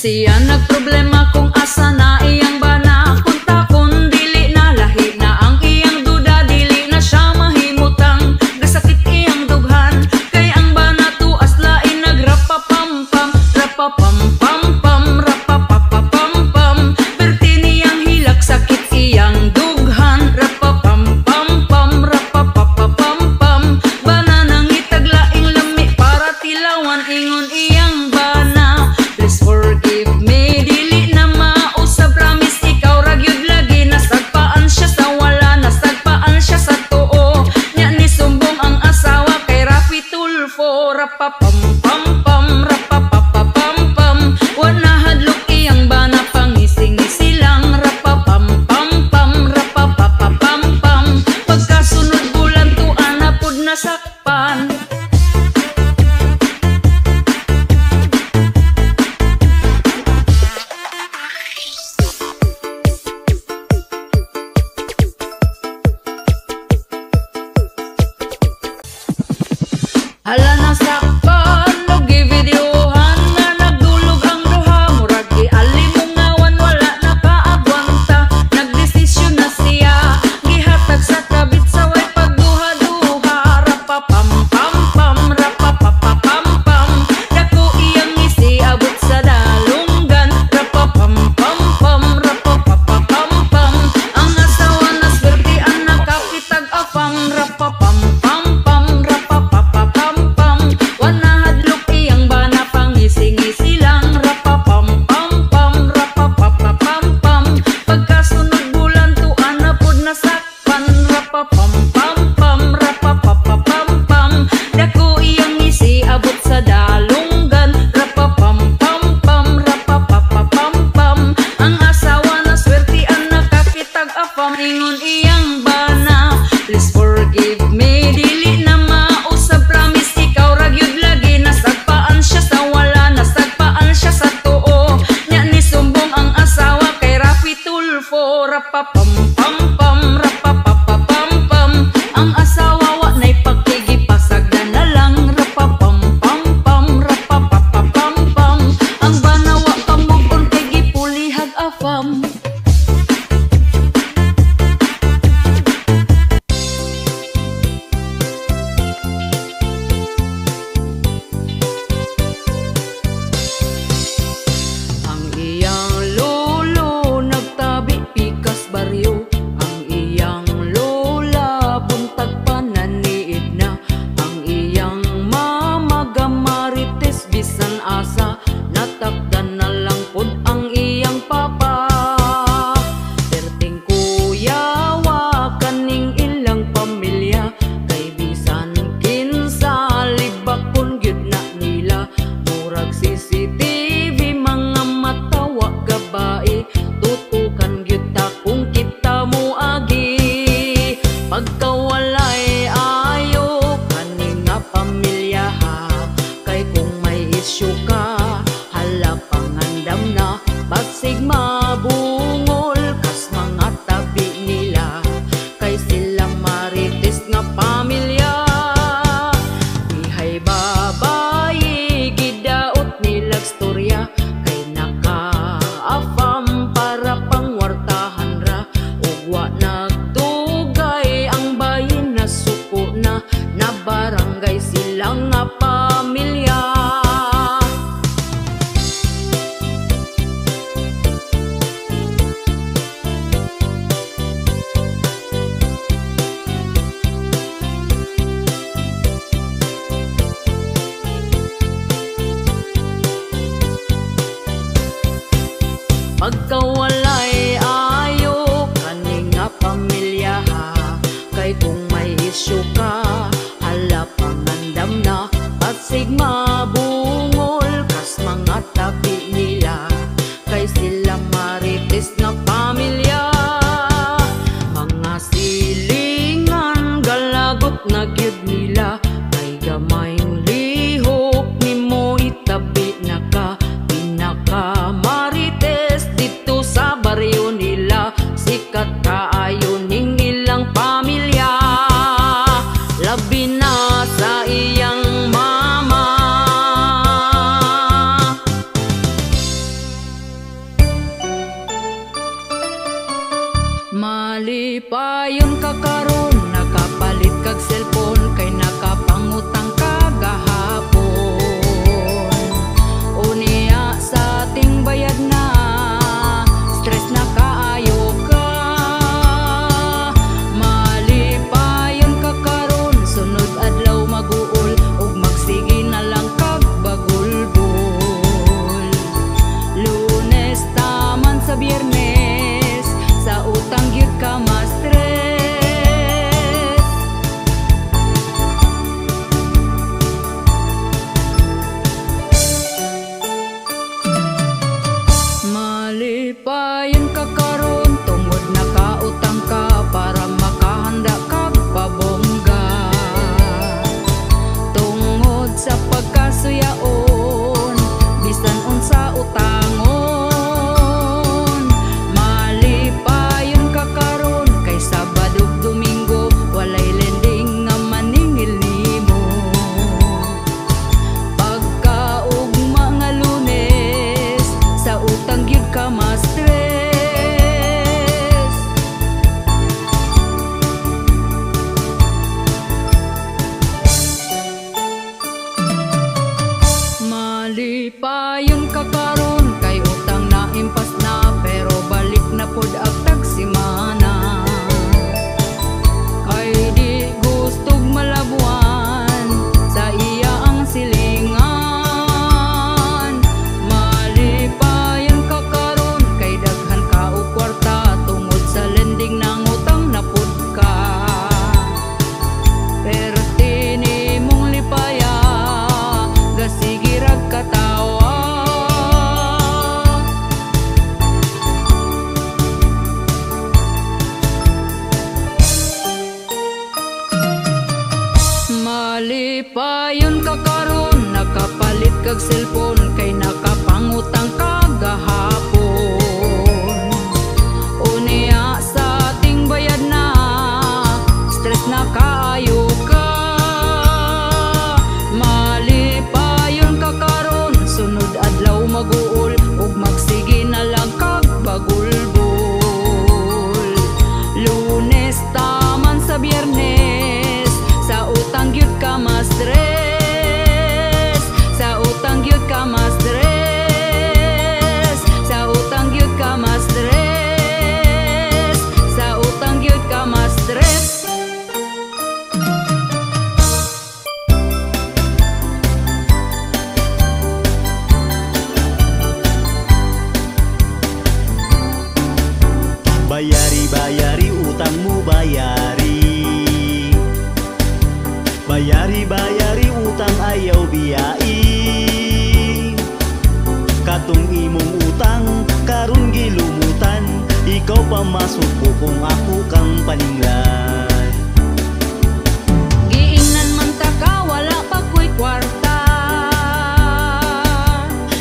Siya nagproblema kung asa na iyang bana. Kung takon dili na lahi na ang iyang duda, dili na siya mahimutang gasakit iyang dughan. Kay ang bana tuas lain nagrapapampam, rapapampampam, rapapapampam. Berti niyang hilak sakit iyang dughan, rapapampampam, rapapapampam. Bana nangitag laing lami para tilawan, ingon iyang bana. Please forgive me, dili na mausab, promise ikaw ra gyud lagi. Nasagpaan siya sa wala, nasagpaan siya sa tuo. Nya ni sumbong ang asawa kay Raffy Tulfo, rapapampampam, rapapapampam. Wa hadlok iyang bana, pangising-ngisi lang, rapapampampam, rapapapampam. Pagkasunod bulan tuan na pud nasakpan. Hala nasakpan, og givideohan na nagdulog ang duha. Murag gialimungawan, wala nakaagwanta. Nagdesisyon na siya, gihatag sa kabit sa way pagduha-duha. Rapapampampam, rapapapampam. Dako iyang ngisi abot sa dalunggan. Rapapampampam, rapapapampam. Ang asawa na swerte ang nakakitag afam. Rapapampampam, rapapapampam. Wa hadlok iyang bana, pangising-ngisi lang, rapapampampam, rapapapampam. Pagkasunod bulan tuan na pud nasakpan, rapapampampam, rapapapampam. Dako iyang ngisi abot sa dalunggan, rapapampampam, rapapapampam. Ang asawa na swerte ang nakakitag afam, ingon iyang bana. Please forgive me, dili na mausab, promise ikaw ra gyud lagi. Nasagpaan siya sa wala, nasagpaan siya sa tuo. Nya ni sumbong ang asawa kay Raffy Tulfo, rapapampampam, rapapapampam. Ang asawa wa nay pakigipasagdan na lang, rapapampampam, rapapapampam. Ang bana wa pa move on kay gipulihag afam. Ang iyang lolo nagtabi pikas baryo, ang iyang lola buntag pananiid na, ang iyang mama gamarites bisan asa, natakdan na lang pod ang iyang papa. Perting kuyawa kaning ilang pamilya, kay bisan kinsa libakon gyud na nila. Murag CCTV mga matawa gabae, tutukan gyud ta kung kita moagi. Pagkawalay ayo kani nga pamilya ha, kay kung may isyu ka hala pangandam na, basig mabungol kas mga tabi nila, kay sila marites nga pamilya. Ihay babayi gidaot nilag storya, kay nakaafam para pangwartahan ra. Ug wa nagdugay ang bayin na suko na, na barangay sila nga pamilya. Pagkawalay ayo kani nga pamilya ha, kay kung may isyu ka hala pangandam na, basig mabungol kas mga tabi nila, kay sila marites nga pamilya. Mga silingan galagot na gyud nila, kay gamayng lihok nimo itabi na ka. Pinaka marites dito sa baryo nila, sikat kaayo ning ilang pamilya. Labi na sa iyang mama. Malipayon ka karon kay utang na impas na, pero balik na pod ang tagsimana. Kay di gustog malabuan sa iya ang silingan. Malipayon ka karon kay daghan ka og kwarta, tungod sa lending nang utang na pud ka. Perti nimong lipaya, gasige rag katawa. Malipayon ka karon, nakapalit kag cellphone kay nakapangutang ka gahapon. Unya sa ting bayad na, stress na kaayo ka. Malipayon ka karon, sunod adlaw maguol ug magsige na lang kag bagulbol. Lunes taman sa Biyernes, sa utang gyud ka ma-stress. Sa utang gyud ka ma-stress. Sa utang gyud ka ma-stress. Sa utang gyud ka ma-stress. Bayari, bayari utang mo, bayari. Bayari, bayari utang ayaw biyai. Katong imong utang karon gilumutan, ikaw pa masuko kung ako kang paninglan. Giingnan man ta ka, wala pa ko'y kwarta.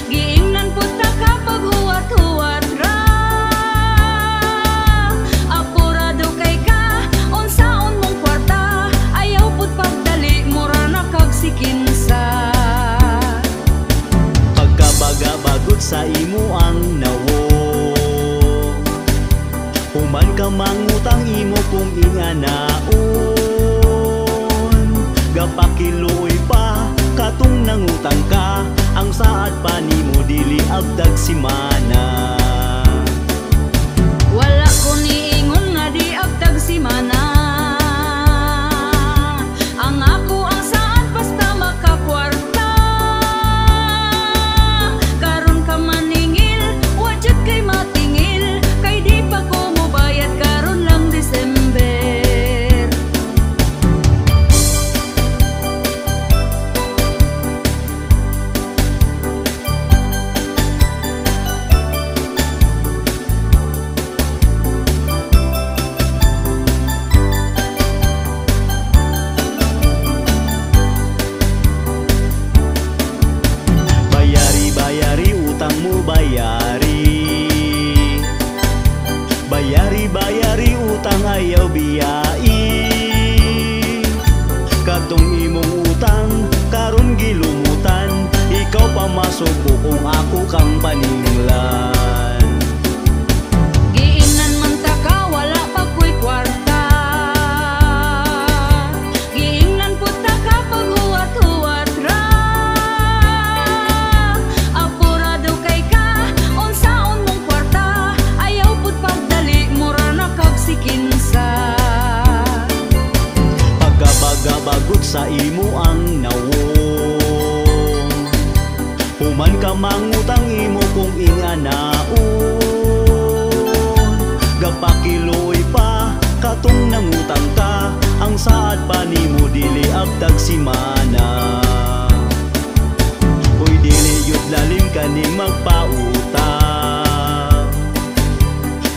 Giingnan pud ta ka paghuwat-huwat ra. Apurado kay ka, unsaon mong kwarta, ayaw pud pagdali, mura na kag sikinsa. Pagkabaga-bagot sa imo ang nawo, human ka mangutang imo kung inganaon. Gapakiluoy pa katong nangutang ka, ang saad pa nimo dili abdag simana. Wala ko niingon nga di abdag simana. Ang ako ang saad basta makakwarta. Karon ka maningil, wa jud kay matingil, kay di pa ko mobayad karon lang December. Bayari, bayari utang mo, bayari. Bayari, bayari utang ayaw biyai. Katong imong utang karon gilumutan, ikaw pa masuko kung ako kang paninglan. Giingnan man ta ka, wala pa ko'y kwarta. Giingnan pud ta ka paghuwat-huwat ra. Apurado kay ka, unsaon mong kwarta, ayaw pud pagdali, mura na kag sikinsa. Pagkabaga-bagot sa imo ang nawong, human ka mangutang imo kung inganaon. Gapakiluoy pa katong nangutang ka, ang saad pa nimo dili abdag simana. Uy dili yud lalim kaning magpautang,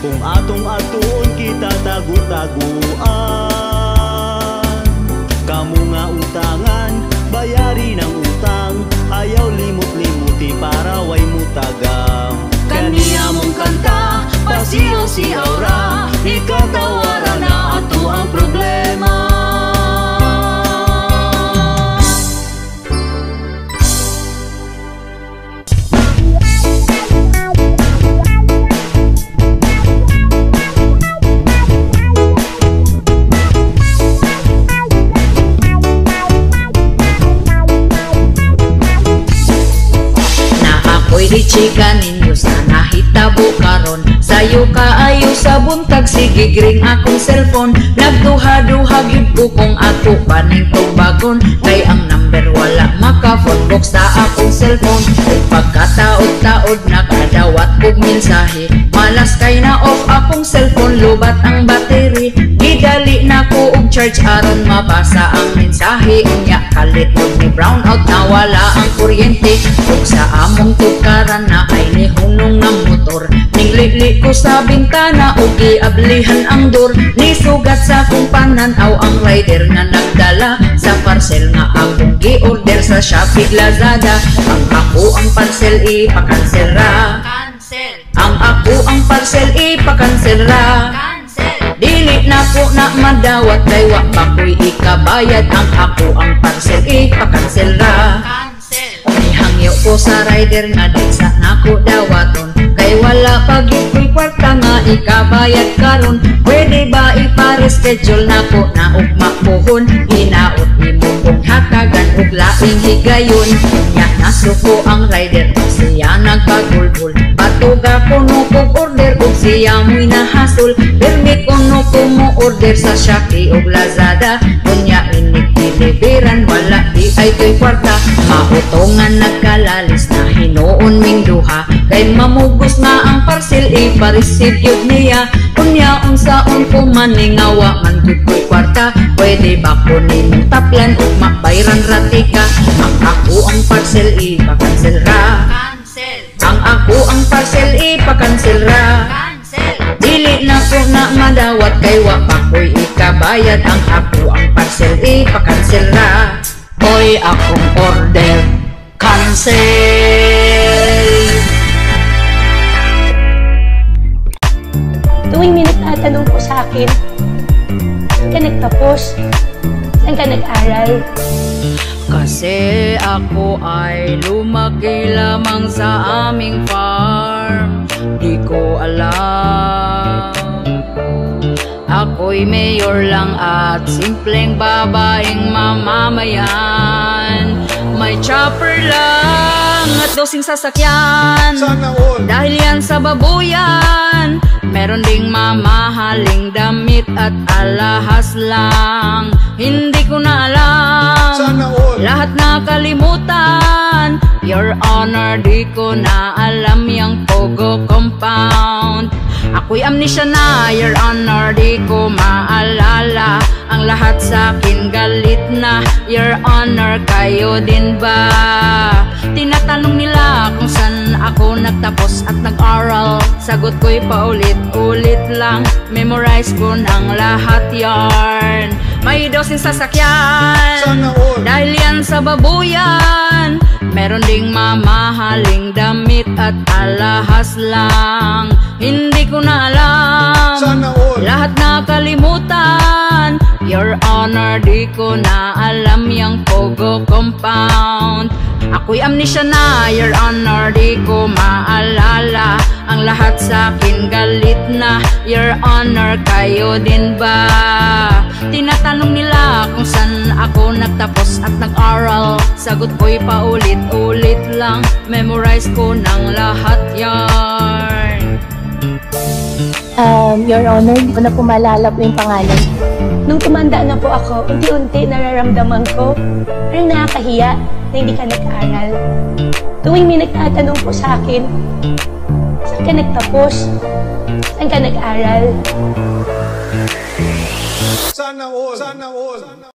kung atong atuon kita tagu-taguan. Kamu nga utangan, bayari ng utang, ayaw limot-limuti para way mutagam. Kaniya mong kanta, pasiyaw-siyaw ra, ikatawara na ato ang problema. Ako'y i-chika ninyo sa nahitabo karon. Sayo kaayo sa buntag, sige ring akong cellphone. Nagduha-duha gyud ko kung ako pa ning tubagon, kay ang number wala maka-phone book sa akong cellphone. Ug pagkataod-taod nakadawat kog mensahe. Malas kay na off akong cellphone, lowbat ang battery. Gidali na ko og charge aron mabasa ang mensahe. Unya kalit og ni brown out, nawala ang kuryente. Ug sa among tukaran na ay nihunong nga motor. Ninglili ko sa bintana ug giablihan ang door. Nisugat sa akong panan-aw ang rider nga nagdala sa parcel nga akong gi-order sa Shopee, Lazada. Ang ako ang parcel, ipa-cancel ra. Cancel. Ang ako ang parcel, ipa-cancel ra. Cancel. Dili na ko na madawat kay wa pa ko'y ikabayad. Ang ako ang parcel, ipa-cancel ra. Cancel. Nihangyo ko sa rider nga di sa nako dawaton, kay wala pa gyud ko'y kwarta nga ikabayad karon. Pwede ba ipa-reschedule nako na ugma puhon? Hinaot imo kong hatagan og laing higayon. Nya nasuko ang rider, siya nagpagulgul. Batuga kuno kog order ug siya mo'y nahasol. Pirmi kuno ko mo order sa Shopee ug Lazada. Unya inig deliveran, wala di ay ko'y kwarta. Mautongan nagkalalis na hinuon ming duha, kay mamugos na ang parcel, ipa-receive yun niya. Unya unsaon ko maningawa man gyud ko'y kwarta? Pwede ba ko nimong taplan ug mabayran ra tika? Ang ako ang parcel, ipa-cancel ra. Cancel. Ang ako ang parcel, ipa-cancel ra. Cancel. Dili na ko na madawat kay wa pa ko'y ikabayad. Ang ako ang parcel, ipa-cancel ra. Oy, akong order, cancel. Tuwing may nagtatanong po sa akin, "Saan ka nagtapos? Saan ka nag-aral?" Kasi ako ay lumaki lamang sa aming farm. Di ko alam. Ako'y mayor lang at simpleng babaeng mamamayan. May chopper lang at 12 sasakyan. Sana all. Dahil yan sa babuyan. Meron ding mamahaling damit at alahas lang. Hindi ko na alam. Sana all. Lahat na kalimutan. Your Honor, di ko na alam yung Pogo compound. Ako'y amnesia na, Your Honor, di ko maalala. Ang lahat sa akin galit na, Your Honor, kayo din ba? Tinatanong nila kung saan ako nagtapos at nag-aral. Sagot ko'y paulit-ulit lang. Memorize ko ng lahat yarn. May 12 sasakyan. Sana all. Dahil yan sa babuyan. Meron ding mamahaling damit at alahas lang. Hindi ko na alam. Sana all. Lahat na kalimutan. Your Honor, di ko na alam yung Pogo compound. Ako'y amnesia na, Your Honor, di ko maalala. Ang lahat sa akin galit na, Your Honor, kayo din ba? Tinatanong nila kung saan ako nagtapos at nag-aral. Sagot ko'y paulit-ulit lang. Memorize ko ng lahat yarn. Your Honor, hindi ko na po maalala po yung pangalan. Nung tumanda na po ako, unti-unti nararamdaman ko, parang nakakahiya na hindi ka nag-aral. Tuwing may nagtatanong po sa akin, "Saan ka nagtapos? Saan ka nag-aral?" Sana all. Sana all.